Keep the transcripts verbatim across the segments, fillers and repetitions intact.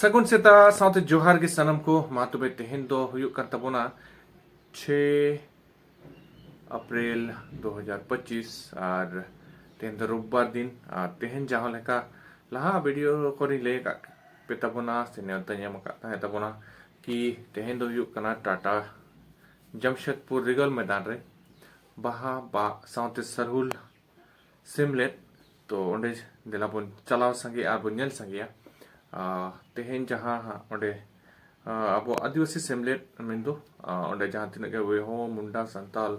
ᱥᱟᱹᱜᱩᱱ ᱥᱮᱛᱟᱜ ᱥᱟᱶᱛᱮ ᱡᱚᱦᱟᱨ ᱜᱮ ᱥᱟᱱᱟᱢ ᱠᱚ᱾ ᱢᱟ ᱛᱚᱵᱮ ᱛᱮᱦᱮᱧ ᱫᱚ ᱦᱩᱭᱩᱜ ᱠᱟᱱ ᱛᱟᱵᱚᱱᱟ ᱪᱷᱚᱭ ᱮᱯᱨᱤᱞ ᱫᱩ ᱦᱟᱡᱟᱨ ᱯᱚᱸᱪᱤᱥ, ᱟᱨ ᱛᱮᱦᱮᱧ ᱫᱚ ᱨᱳᱵᱵᱟᱨ ᱫᱤᱱ᱾ ᱟᱨ ᱛᱮᱦᱮᱧ ᱡᱟᱦᱟᱸ ᱞᱮᱠᱟ ᱞᱟᱦᱟ ᱵᱷᱤᱰᱤᱭᱳ ᱠᱚᱨᱮᱧ ᱞᱟᱹᱭ ᱟᱠᱟᱫ ᱯᱮ ᱛᱟᱵᱚᱱᱟ ᱥᱮ ᱱᱮᱣᱛᱟ ᱧᱟᱢ ᱟᱠᱟᱫ ᱛᱟᱦᱮᱸ ᱛᱟᱵᱚᱱᱟ ᱠᱤ ᱛᱮᱦᱮᱧ ᱫᱚ ᱦᱩᱭᱩᱜ ᱠᱟᱱᱟ ᱴᱟᱴᱟ ᱡᱟᱢᱥᱮᱫᱽᱯᱩᱨ ᱨᱤᱜᱟᱞ ᱢᱚᱭᱫᱟᱱ ᱨᱮ ᱵᱟᱦᱟ ᱵᱟ ᱥᱟᱶᱛᱮ ᱥᱟᱨᱦᱩᱞ ᱥᱮᱢᱞᱮᱫ᱾ ᱛᱚ ᱚᱸᱰᱮ ᱫᱮᱞᱟ ᱵᱚᱱ ᱪᱟᱞᱟᱣ ᱥᱟᱸᱜᱮᱭᱟ ᱟᱨ ᱵᱚᱱ ᱧᱮᱞ ᱥᱟᱸᱜᱮᱭᱟ᱾ ᱟᱨ ᱛᱮᱦᱮᱧ ᱡᱟᱦᱟᱸ ᱦᱟᱸᱜ ᱚᱸᱰᱮ, ᱟᱨ ᱟᱵᱚ ᱟᱹᱫᱤᱵᱟᱹᱥᱤ ᱥᱮᱢᱞᱮᱫ ᱢᱮᱱᱫᱚ, ᱟᱨ ᱚᱸᱰᱮ ᱡᱟᱦᱟᱸ ᱛᱤᱱᱟᱹᱜ ᱜᱮ ᱵᱳᱭᱦᱳ, ᱢᱩᱱᱰᱟ, ᱥᱟᱱᱛᱟᱞ,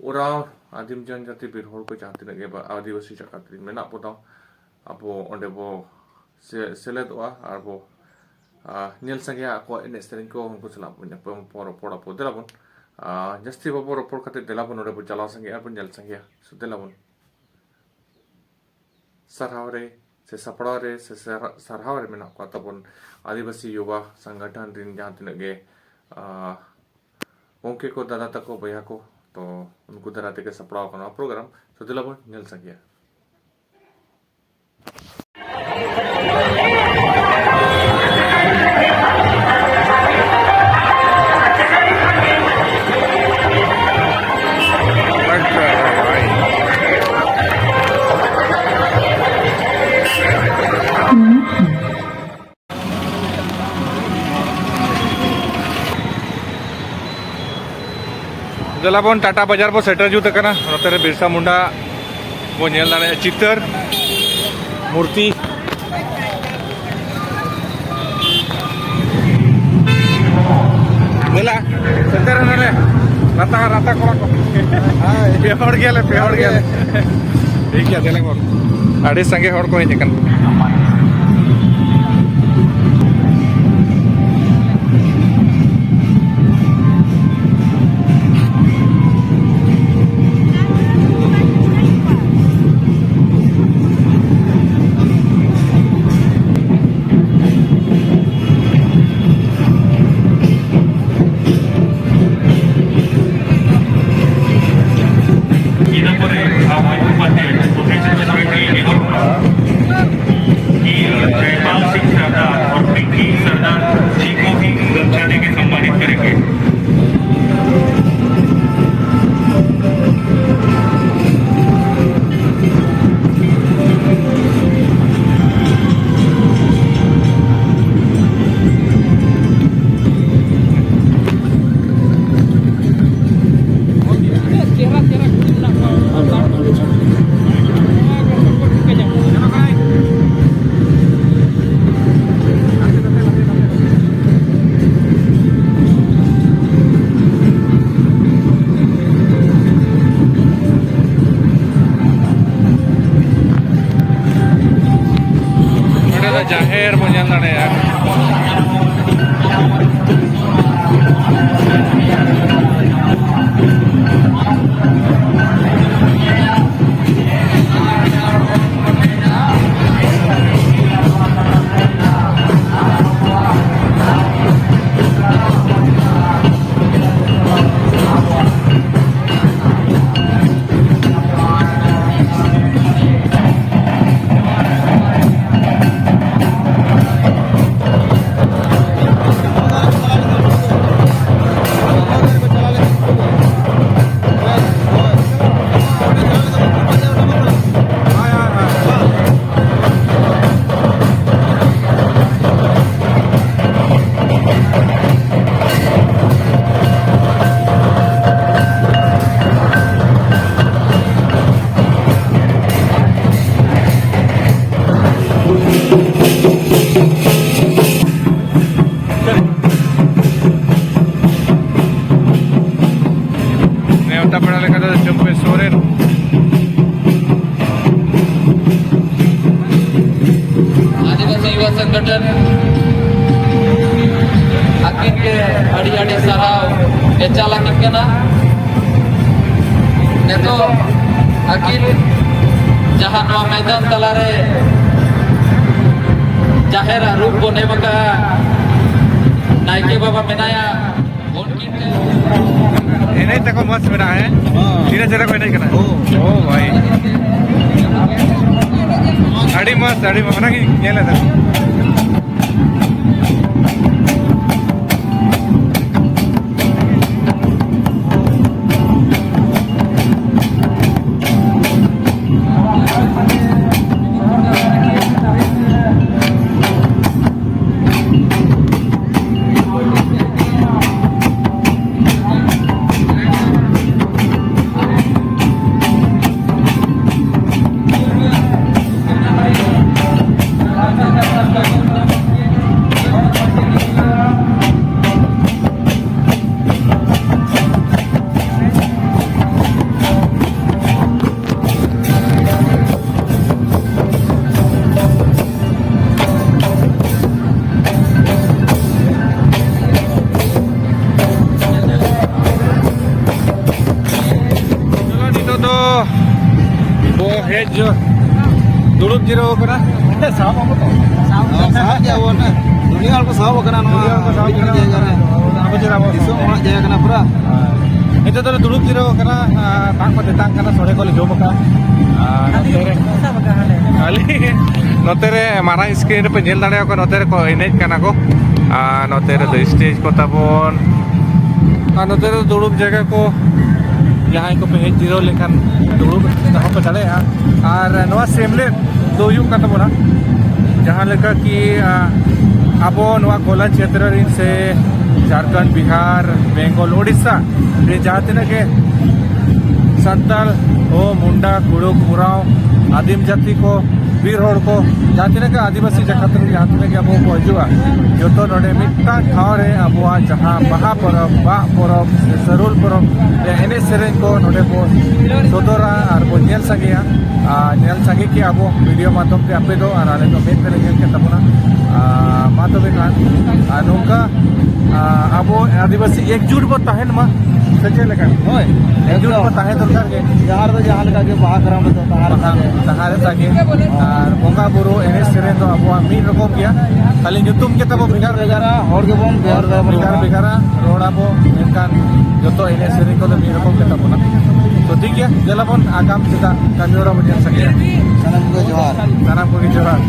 ᱳᱨᱟᱣ, ᱟᱹᱫᱤᱢ ᱡᱚᱱᱡᱟᱹᱛᱤ ᱵᱤᱨ ᱦᱚᱲ ᱠᱚ ᱡᱟᱦᱟᱸ ᱛᱤᱱᱟᱹᱜ ᱜᱮ ᱵᱟ-, ᱟᱹᱫᱤᱵᱟᱹᱥᱤ ᱡᱟᱠᱟᱛ ᱨᱮ ᱢᱮᱱᱟᱜ ᱵᱚᱱᱟ, ᱟᱵᱚ ᱚᱸᱰᱮ ᱵᱚ ᱥᱮ-, ᱥᱮᱞᱮᱫᱚᱜᱼᱟ ᱟᱨ ᱵᱚ, ᱟᱨ ᱧᱮᱞ ᱥᱟᱸᱜᱮᱭᱟ ᱟᱠᱚᱣᱟᱜ ᱮᱱᱮᱡ ᱥᱮᱨᱮᱧ ᱠᱚ᱾ ᱩᱱᱠᱩ ᱥᱟᱞᱟᱜ ᱵᱚᱱ ᱧᱟᱯᱟᱢ ᱯᱚᱨᱚᱵᱽ ᱯᱚᱨᱚᱵᱽ ᱵᱚ ᱫᱮᱞᱟ ᱵᱚᱱ, ᱟᱨ ᱡᱟᱹᱥᱛᱤ ᱵᱟᱵᱚ ᱨᱚᱯᱚᱲ ᱠᱟᱛᱮ ᱫᱮᱞᱟ ᱵᱚᱱ ᱱᱚᱰᱮ ᱵᱚ ᱪᱟᱞᱟᱣ ᱥᱟᱸᱜᱮᱭᱟ ᱟᱨ ᱵᱚᱱ ᱧᱮᱞ ᱥᱟᱸᱜᱮᱭᱟ᱾ So ᱫᱮᱞᱟ ᱵᱚᱱ᱾ ᱥᱟᱨᱦᱟᱣ ᱨᱮ ᱥᱮ ᱥᱟᱯᱲᱟᱣ ᱨᱮ ᱥᱮ ᱥᱟᱨ-, ᱥᱟᱨᱦᱟᱣ ᱨᱮ ᱢᱮᱱᱟᱜ ᱠᱚᱣᱟ ᱛᱟᱵᱚᱱ ᱟᱹᱫᱤᱵᱟᱹᱥᱤ ᱭᱩᱵᱟ ᱥᱚᱝᱜᱚᱴᱷᱚᱱ ᱨᱮᱱ ᱡᱟᱦᱟᱸ ᱛᱤᱱᱟᱹᱜ ᱜᱮ, ᱟᱸ, ᱜᱚᱢᱠᱮ ᱠᱚ, ᱫᱟᱫᱟ ᱛᱟᱠᱚ, ᱵᱚᱭᱦᱟ ᱠᱚ᱾ ᱛᱚ ᱩᱱᱠᱩ ᱫᱟᱨᱟᱭ ᱛᱮᱜᱮ ᱥᱟᱯᱲᱟᱣ ᱟᱠᱟᱱᱟ ᱯᱨᱳᱜᱨᱟᱢ᱾ ᱛᱚ ᱫᱮᱞᱟ ᱵᱚᱱ ᱧᱮᱞ ᱥᱟᱸᱜᱮᱭᱟ᱾ ᱫᱮᱞᱟ ᱵᱚᱱ, ᱴᱟᱴᱟ ᱵᱟᱡᱟᱨ ᱵᱚ ᱥᱮᱴᱮᱨ ᱡᱩᱛ ᱟᱠᱟᱱᱟ᱾ ᱱᱚᱛᱮ ᱨᱮ ᱵᱤᱨᱥᱟ ᱢᱩᱱᱰᱟ ᱵᱚ ᱧᱮᱞ ᱫᱟᱲᱮᱭᱟᱜᱼᱟ, ᱪᱤᱛᱟᱹᱨ, ᱢᱩᱨᱛᱤ᱾ ᱫᱮᱞᱟ, ᱥᱮᱴᱮᱨ ᱮᱱᱟᱞᱮ᱾ ᱨᱟᱛᱟ, ᱨᱟᱛᱟ ᱠᱚᱲᱟ ᱠᱚ᱾ ᱯᱮ ᱦᱚᱲ ᱜᱮᱭᱟᱞᱮ, ᱯᱮ ᱦᱚᱲ ᱜᱮᱭᱟᱞᱮ᱾ ᱴᱷᱤᱠ ᱜᱮᱭᱟ, ᱫᱮᱞᱟ ᱵᱚᱱ᱾ ᱟᱹᱰᱤ ᱥᱟᱸᱜᱮ ᱦᱚᱲ ᱠᱚ ᱦᱮᱡ ᱟᱠᱟᱱᱟ᱾ ᱤᱱᱟᱹ ᱯᱚᱨᱮ ᱟᱵᱚ ᱩᱯᱟᱫᱷᱭᱟᱭ ᱯᱨᱚᱛᱮᱠ ᱥᱮᱢᱤᱥᱴᱟᱨ ᱨᱮ ᱮᱦᱚᱵ ᱠᱟᱜᱼᱟ᱾ ᱫᱟᱲᱮᱭᱟᱜᱼᱟ᱾ ᱱᱮᱣᱛᱟ ᱯᱮᱲᱟ ᱞᱮᱠᱟ ᱛᱮᱫᱚ ᱪᱟᱹᱢᱯᱟᱹᱭ ᱥᱚᱨᱮᱱ᱾ ᱟᱹᱫᱤᱵᱟᱹᱥᱤ ᱭᱩᱵᱟ ᱥᱚᱝᱜᱚᱴᱷᱚᱱ ᱟᱹᱠᱤᱱ ᱜᱮ ᱟᱹᱰᱤ ᱟᱹᱰᱤ ᱥᱟᱨᱦᱟᱣ ᱮ ᱪᱟᱞ ᱟᱹᱠᱤᱱ ᱠᱟᱱᱟ᱾ ᱱᱤᱛᱚᱜ ᱟᱹᱠᱤᱱ ᱡᱟᱦᱟᱸ ᱱᱚᱣᱟ ᱢᱚᱭᱫᱟᱱ ᱛᱟᱞᱟᱨᱮ ᱡᱟᱦᱮᱨᱟᱜ ᱨᱩᱯ ᱵᱚᱱ ᱮᱢ ᱟᱠᱟᱫᱼᱟ, ᱱᱟᱭᱠᱮ ᱵᱟᱵᱟ ᱢᱮᱱᱟᱭᱟ, ᱩᱱᱠᱤᱱ ᱮᱱᱮᱡ ᱛᱟᱠᱚ ᱢᱚᱡᱽ ᱢᱮᱱᱟᱜᱼᱟ, ᱦᱮᱸ? ᱦᱚᱸ᱾ ᱛᱤᱱᱟᱹᱜ ᱪᱮᱦᱨᱟ ᱠᱚ ᱮᱱᱮᱡ ᱠᱟᱱᱟ᱾ ᱦᱚᱸ᱾ ᱳ ᱵᱷᱟᱭ᱾ ᱟᱹᱰᱤ ᱢᱚᱡᱽ, ᱟᱹᱰᱤ ᱢᱚᱡᱽ᱾ ᱚᱱᱟᱜᱤᱧ ᱧᱮᱞ ᱮᱫᱟ᱾ ᱡᱚ-, ᱫᱩᱲᱩᱵ ᱡᱤᱨᱟᱹᱣ ᱠᱟᱱᱟ᱾ ᱥᱟᱵ ᱟᱵᱚ ᱛᱚ᱾ ᱥᱟᱵ ᱜᱮᱭᱟ ᱵᱚᱱ᱾ ᱫᱩᱱᱤᱭᱟᱹ ᱦᱚᱲ ᱠᱚ ᱥᱟᱵ ᱠᱟᱱᱟ ᱱᱚᱣᱟ ᱫᱩᱱᱤᱭᱟᱹ ᱦᱚᱲ ᱠᱚ ᱥᱟᱵ ᱠᱟᱱᱟ᱾ ᱡᱟᱭᱜᱟ ᱨᱮ᱾ ᱟᱵᱚ ᱪᱮᱫ ᱟᱵᱚ ᱫᱤᱥᱚᱢ ᱦᱚᱲᱟᱜ ᱡᱟᱭᱜᱟ ᱠᱟᱱᱟ ᱯᱩᱨᱟ᱾ ᱱᱤᱛᱚᱜ ᱫᱚᱞᱮ ᱫᱩᱲᱩᱵ ᱡᱤᱨᱟᱹᱣ ᱠᱟᱱᱟ᱾ ᱟᱨ ᱫᱟᱜ ᱠᱚ ᱛᱮᱛᱟᱝ ᱠᱟᱱᱟ, ᱥᱚᱲᱮ ᱠᱚᱞᱮ ᱡᱚᱢ ᱟᱠᱟᱫᱼᱟ᱾ ᱟᱨ ᱱᱚᱛᱮ ᱨᱮ ᱠᱷᱟᱹᱞᱤ ᱱᱚᱛᱮ ᱨᱮ ᱢᱟᱨᱟᱝ screen ᱨᱮᱯᱮ ᱧᱮᱞ ᱫᱟᱲᱮᱭᱟᱠᱚᱣᱟ, ᱱᱚᱛᱮ ᱨᱮᱠᱚ ᱮᱱᱮᱡ ᱠᱟᱱᱟ ᱠᱚ᱾ ᱟᱨ ᱱᱚᱛᱮ ᱨᱮᱫᱚ stage ᱠᱚ ᱛᱟᱵᱚᱱ᱾ ᱟᱨ ᱱᱚᱛᱮ ᱨᱮ ᱫᱩᱲᱩᱵ ᱡᱟᱭᱜᱟ ᱠᱚ, ᱡᱟᱦᱟᱸᱭ ᱠᱚᱯᱮ ᱦᱮᱡ ᱡᱤᱨᱟᱹᱣ ᱞᱮᱱᱠᱷᱟᱱ ᱫᱩᱲᱩᱵ ᱦᱚᱸᱯᱮ ᱫᱟᱲᱮᱭᱟᱜᱼᱟ᱾ ᱟᱨ ᱱᱚᱣᱟ ᱥᱮᱢᱞᱮᱫ ᱫᱚ ᱦᱩᱭᱩᱜ ᱠᱟᱱ ᱛᱟᱵᱚᱱᱟ, ᱡᱟᱦᱟᱸ ᱞᱮᱠᱟ ᱠᱤ, ᱟ, ᱟᱵᱚ ᱱᱚᱣᱟ ᱜᱳᱞᱟ ᱪᱷᱮᱛᱨᱚ ᱨᱮᱱ ᱥᱮ ᱡᱷᱟᱲᱠᱷᱚᱸᱰ, ᱵᱤᱦᱟᱨ, ᱵᱮᱝᱜᱚᱞ, ᱳᱰᱤᱥᱟ ᱨᱮ ᱡᱟᱦᱟᱸ ᱛᱤᱱᱟᱹᱜ ᱜᱮ ᱥᱟᱱᱛᱟᱲ, ᱦᱳ, ᱢᱩᱱᱰᱟ, ᱠᱩᱲᱩᱠ, ᱳᱨᱟᱸᱣ, ᱟᱹᱫᱤᱢ ᱡᱟᱹᱛᱤ ᱠᱚ, ᱵᱤᱨ ᱦᱚᱲ ᱠᱚ, ᱡᱟᱦᱟᱸ ᱛᱤᱱᱟᱹᱜ ᱜᱮ ᱟᱹᱫᱤᱵᱟᱹᱥᱤ ᱡᱟᱠᱟᱛ ᱨᱮ ᱡᱟᱦᱟᱸ ᱛᱤᱱᱟᱹᱜ ᱜᱮ ᱟᱵᱚ ᱠᱚ ᱦᱤᱡᱩᱜᱼᱟ, ᱡᱚᱛᱚ ᱱᱚᱰᱮ ᱢᱤᱫᱴᱟᱝ ᱴᱷᱟᱶ ᱨᱮ ᱟᱵᱚᱣᱟᱜ ᱡᱟᱦᱟᱸ ᱵᱟᱦᱟ ᱯᱚᱨᱚᱵᱽ, ᱢᱟᱜ ᱯᱚᱨᱚᱵᱽ, ᱥᱮ ᱥᱟᱹᱨᱩᱞ ᱯᱚᱨᱚᱵᱽ ᱨᱮ ᱮᱱᱮᱡ ᱥᱮᱨᱮᱧ ᱠᱚ ᱱᱚᱰᱮ ᱵᱚ ᱥᱚᱫᱚᱨᱟ ᱟᱨ ᱵᱚ ᱧᱮᱞ ᱥᱟᱸᱜᱮᱭᱟ᱾ ᱟᱨ ᱧᱮᱞ ᱥᱟᱸᱜᱮ ᱠᱮᱜᱼᱟ ᱵᱚ video ᱢᱟᱫᱽᱫᱷᱚᱢ ᱛᱮ ᱟᱯᱮ ᱫᱚ, ᱟᱨ ᱟᱞᱮ ᱫᱚ ᱢᱮᱫ ᱛᱮᱞᱮ ᱧᱮᱞ ᱠᱮᱫ ᱛᱟᱵᱚᱱᱟ᱾ ᱟᱨ ᱢᱟ ᱛᱚᱵᱮ ᱠᱷᱟᱱ, ᱟᱨ ᱱᱚᱝᱠᱟ, ᱟᱨ ᱟᱵᱚ ᱟᱹᱫᱤᱵᱟᱹᱥᱤ ᱮᱠᱡᱩᱴ ᱵᱚ ᱛᱟᱦᱮᱱ ᱢᱟ, ᱥᱮ ᱪᱮᱫ ᱞᱮᱠᱟ? ᱦᱳᱭ, ᱮᱠᱡᱩᱴ ᱮᱠᱫᱚᱢ᱾ ᱵᱚ ᱛᱟᱦᱮᱸ ᱫᱚᱨᱠᱟᱨ ᱜᱮ᱾ ᱡᱟᱦᱟᱸ ᱨᱮᱫᱚ ᱡᱟᱦᱟᱸ ᱞᱮᱠᱟ ᱜᱮ, ᱵᱟᱦᱟ ᱠᱟᱨᱟᱢ ᱨᱮᱫᱚ ᱛᱟᱦᱮᱸ ᱞᱮᱠᱟ ᱜᱮ᱾ ᱛᱟᱦᱮᱸ ᱞᱮᱠᱟ ᱜᱮ᱾ ᱟᱨ ᱵᱚᱸᱜᱟ ᱵᱩᱨᱩ, ᱮᱱᱮᱡ ᱥᱮᱨᱮᱧ ᱫᱚ ᱟᱵᱚᱣᱟᱜ ᱢᱤᱫ ᱨᱚᱠᱚᱢ ᱜᱮᱭᱟ, ᱠᱷᱟᱹᱞᱤ ᱧᱩᱛᱩᱢ ᱜᱮ ᱛᱟᱵᱚ ᱵᱷᱮᱜᱟᱨ ᱵᱷᱮᱜᱟᱨᱟ, ᱦᱚᱲ ᱜᱮᱵᱚᱱ ᱵᱷᱮᱜᱟᱨ ᱵᱷᱮᱜᱟᱨ ᱵᱚᱱ ᱵᱷᱮᱜᱟᱨ ᱨᱚᱲᱟ᱾ ᱵᱷᱮᱜᱟᱨᱟ, ᱨᱚᱲ ᱟᱵᱚ, ᱢᱮᱱᱠᱷᱟᱱ ᱡᱚᱛᱚ ᱮᱱᱮᱡ ᱥᱮᱨᱮᱧ ᱠᱚᱫᱚ ᱢᱤᱫ ᱨᱚᱠᱚᱢ ᱜᱮ ᱛᱟᱵᱚᱱᱟ᱾ ᱛᱚ ᱴᱷᱤᱠ ᱜᱮᱭᱟ, ᱫᱮᱞᱟ ᱵᱚᱱ ᱟᱜᱟᱢ ᱥᱮᱫᱟᱜ ᱠᱟᱹᱢᱤ ᱦᱚᱨᱟ ᱵᱚᱱ ᱧᱮᱞ ᱥᱟᱸᱜᱮᱭᱟ᱾ ᱥᱟᱱᱟᱢ ᱠᱚᱜᱮ ᱡᱚᱦᱟᱨ᱾ ᱥᱟᱱᱟᱢ ᱠᱚᱜᱮ ᱡᱚᱦᱟᱨ᱾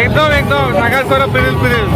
ᱮᱠᱫᱚᱢ, ᱮᱠᱫᱚᱢ, ᱥᱟᱜᱟᱲ ᱠᱚᱨᱮ ᱯᱤᱨᱤᱞ ᱯᱤᱨᱤᱞ᱾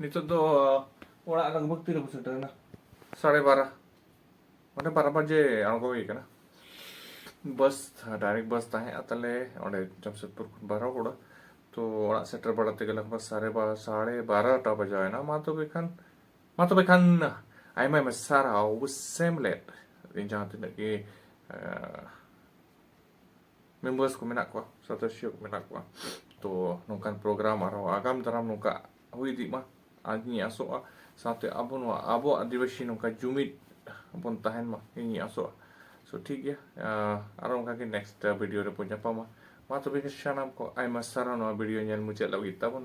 ᱱᱤᱛᱚᱜ ᱫᱚ ᱚᱲᱟᱜ ᱞᱟᱜᱽᱵᱷᱟᱜᱽ ᱛᱤᱨᱮᱵᱚ ᱥᱮᱴᱮᱨᱮᱱᱟ? ᱥᱟᱲᱮ ᱵᱟᱨᱚ, ᱢᱟᱱᱮ ᱵᱟᱨᱚ ᱵᱟᱡᱮ ᱟᱬᱜᱚ ᱦᱩᱭ ᱠᱟᱱᱟ᱾ ᱵᱟᱥ, ᱰᱟᱭᱨᱮᱠᱴ ᱵᱟᱥ ᱛᱟᱦᱮᱸᱜᱼᱟ ᱛᱟᱞᱮ ᱚᱸᱰᱮ ᱡᱟᱢᱥᱮᱫᱽᱯᱩᱨ ᱠᱷᱚᱱ ᱵᱟᱨᱚ ᱠᱚᱲᱟ᱾ ᱛᱚ ᱚᱲᱟᱜ ᱥᱮᱴᱮᱨ ᱵᱟᱲᱟ ᱛᱮᱜᱮ ᱞᱟᱜᱽᱵᱷᱟᱜᱽ ᱥᱟᱲᱮ ᱵᱟᱨᱚ, ᱥᱟᱲᱮ ᱵᱟᱨᱚᱴᱟ ᱵᱟᱡᱟᱣᱮᱱᱟ᱾ ᱢᱟ ᱛᱚᱵᱮ ᱠᱷᱟᱱ, ᱢᱟ ᱛᱚᱵᱮ ᱠᱷᱟᱱ ᱟᱭᱢᱟ ᱟᱭᱢᱟ ᱥᱟᱨᱦᱟᱣ ᱥᱮᱢᱞᱮᱫ ᱤᱧ ᱡᱟᱦᱟᱸ ᱛᱤᱱᱟᱹᱜ ᱜᱮ ᱢᱮᱢᱵᱟᱨᱥ ᱠᱚ ᱢᱮᱱᱟᱜ ᱠᱚᱣᱟ, ᱥᱚᱫᱚᱥᱥᱚ ᱠᱚ ᱢᱮᱱᱟᱜ ᱠᱚᱣᱟ᱾ ᱛᱚ ᱱᱚᱝᱠᱟᱱ ᱯᱨᱳᱜᱨᱟᱢ ᱟᱨᱦᱚᱸ ᱟᱜᱟᱢ ᱫᱟᱨᱟᱢ ᱱᱚᱝᱠᱟ ᱦᱩᱭ ᱤᱫᱤᱜ ᱢᱟ, ᱟᱨ ᱤᱧ ᱟᱥᱚᱜᱼᱟ ᱥᱟᱶᱛᱮ ᱟᱵᱚ ᱱᱚᱣᱟ ᱟᱵᱚ ᱟᱹᱫᱤᱵᱟᱹᱥᱤ ᱱᱚᱝᱠᱟ ᱡᱩᱢᱤᱫ ᱵᱚᱱ ᱛᱟᱦᱮᱱ ᱢᱟ, ᱤᱧ ᱟᱥᱚᱜᱼᱟ᱾ ᱥᱳ ᱴᱷᱤᱠ ᱜᱮᱭᱟ, ᱟᱨᱚ ᱚᱱᱠᱟᱜᱮ ᱱᱮᱠᱥᱴ ᱵᱷᱤᱰᱤᱭᱳ ᱨᱮᱵᱚᱱ ᱧᱟᱯᱟᱢᱟ᱾ ᱢᱟ ᱛᱚᱵᱮ ᱥᱟᱱᱟᱢ ᱠᱚ ᱟᱭᱢᱟ ᱥᱟᱨᱦᱟᱣ ᱱᱚᱣᱟ ᱵᱷᱤᱰᱤᱭᱳ ᱧᱮᱞ ᱢᱩᱪᱟᱹᱫ ᱞᱟᱹᱜᱤᱫ ᱛᱟᱵᱚᱱ᱾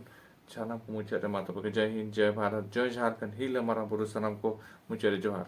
ᱥᱟᱱᱟᱢ ᱠᱚ ᱢᱩᱪᱟᱹᱫ ᱨᱮ ᱢᱟ ᱛᱚᱵᱮ ᱡᱟᱭ ᱦᱤᱱᱫ, ᱡᱟᱭ ᱵᱷᱟᱨᱚᱛ, ᱡᱟᱭ ᱡᱷᱟᱨᱠᱷᱚᱸᱰ, ᱦᱤᱞ ᱢᱟᱨᱟᱝ ᱵᱩᱨᱩ ᱥᱟᱱᱟᱢ ᱠᱚ ᱢᱩᱪᱟᱹᱫ ᱨᱮ ᱡᱚᱦᱟᱨ᱾